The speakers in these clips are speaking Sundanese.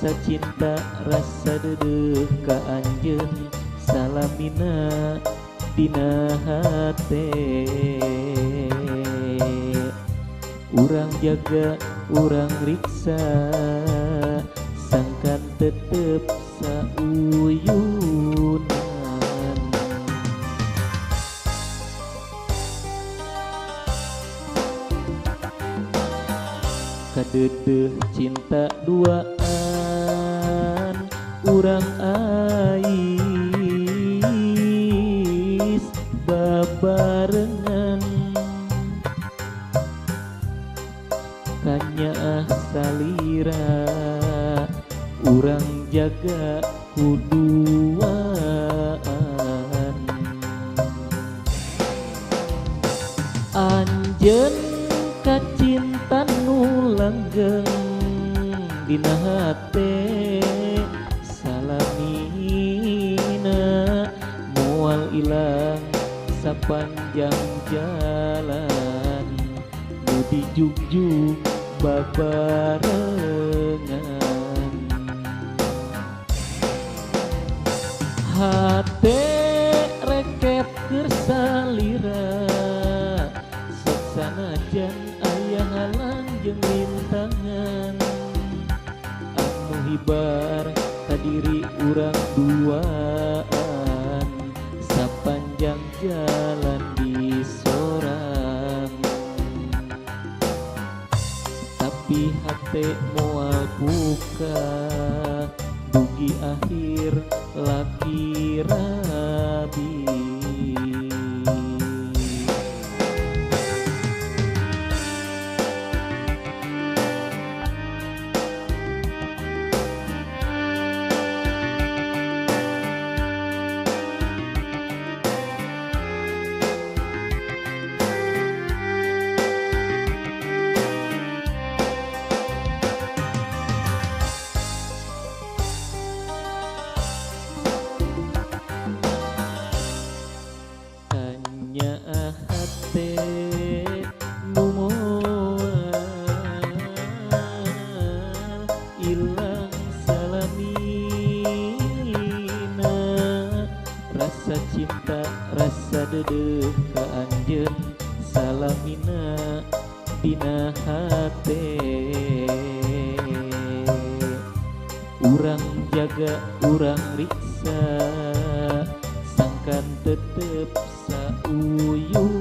Rasa cinta rasa dedeh ka anjeun salamina dina hate. Urang jaga urang riksa sangkan tetep sauyunan. Kadedeh cinta duaan urang ais babarengan. Kanyaah salira urang jaga kuduaan. Anjeun kacinta nu langgeng dina hate salamina moal ilang sapanjang jalan nu dijugjug babarengan. Hate rekep keur salira sok sanajan aya halang jeung rintangan anu hibar kadiri urang duaan sapanjang jalan di sorang. Tapi hate moal buka dugi akhir laki rabi. Kanyaah hate nu moal ilang salamina. Rasa cinta rasa dedeh ka anjeun salamina dina hate. Urang jaga urang riksa sangkan tetep sauyunan.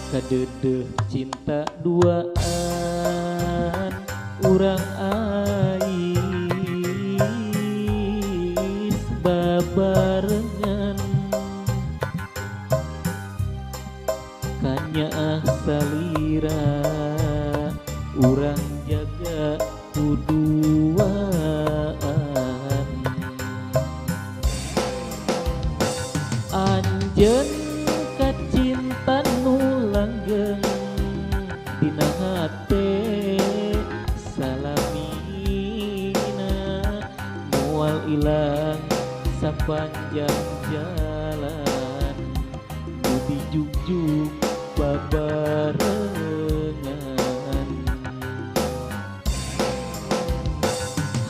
Kadedeh cinta duaan urang ais babarengan. Kanyaah salira urang jaga kuduaan. Anjeun kacinta nu langgeng dina hate salamina moal ilang sapanjang jalan nu dijugjug babarengan.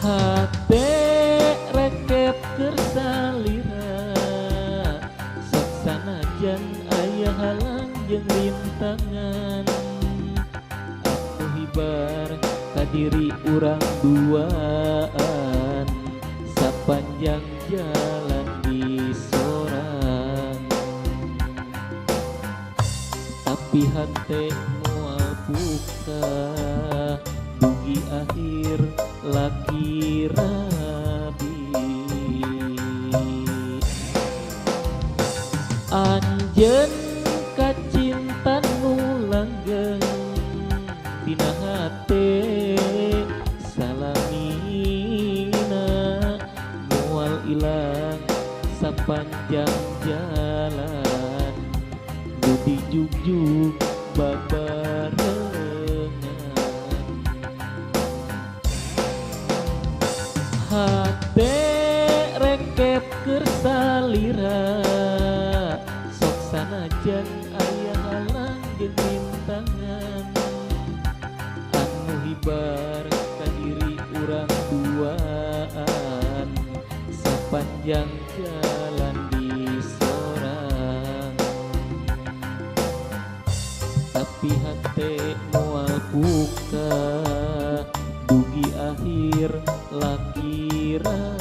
Hate rekep keur salira sok sanajan aya halang jeung rintangan anu hibar kadiri urang duaan sapanjang jalan di sorang. Tapi hate moal buka dugi akhir laki rabi. Anjeun kacinta nu langgeng dina hate salamina moal ilang sapanjang jalan nu dijugjug babarengan. Hate rekep keur salira sok sanajan Kabar ka diri urang duaan, sapanjang jalan di sorang, tapi hate moal buka dugi akhir lakiran.